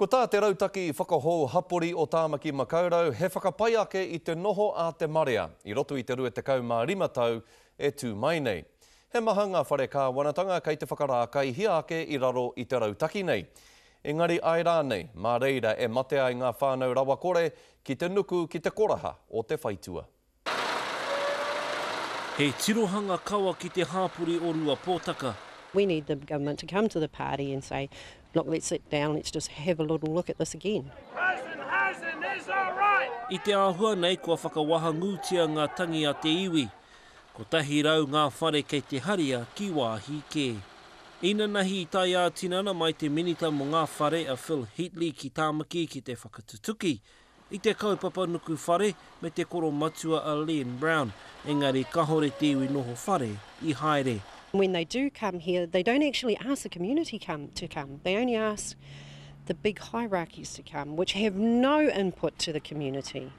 Ko tā te rautaki whakahou hapori o Tāmaki Makaurau he whakapai ake i te noho a te marea i roto i te 25 tau e tū mai nei. He maha ngā whare kāwanatanga kei te whakarākaihia ake i raro i te rautaki nei. Engari āe rānei, mā reira e mate ai ngā whānau rawakore ki te nuku ki te koraha o te whaitua. He tirohanga kawa ki te hāpori o Ruapōtaka. We need the government to come to the party and say, look, let's sit down, let's just have a little look at this again. Prison housing is our right! I te āhua nei kua whakawahangūtia ngā tangi a te iwi. 100 ngā whare kei te haria ki wāhi kē. Inanahi i tae ā-tinana mai te Minita mō ngā Whare a Phil Heatley ki Tāmaki ki te whakatutuki i te kaupapa nuku whare me te koromatua a Len Brown, engari kahore te iwi noho whare i haere. When they do come here, they don't actually ask the community come to come. They only ask the big hierarchies to come, which have no input to the community.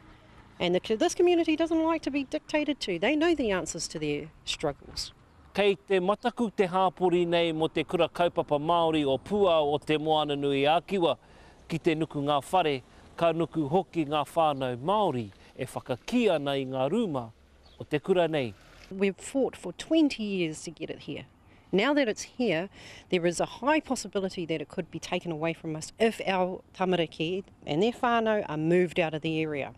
And the, this community doesn't like to be dictated to. They know the answers to their struggles. Kei te mataku te hāpori nei mō te Kura Kaupapa Māori o Pūao o Te Moananui-a-Kiwa ki te nuku ngā whare, ka nuku hoki ngā whānau Māori e whakakī ana i ngā rūma o te kura nei. We've fought for 20 years to get it here. Now that it's here, there is a high possibility that it could be taken away from us if our tamariki and their whānau are moved out of the area.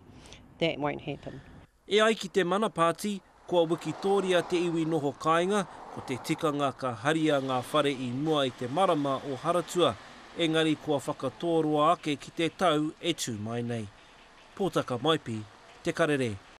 That won't happen. E ai ki te Mana Pāti, kua wikitōria te iwi noho kāinga, ko te tikanga ka haria ngā whare i mua i te marama o Haratua, engari kua whakatōroa ake ki te tau e tū mai nei. Pōtaka Maipi, Te Karere.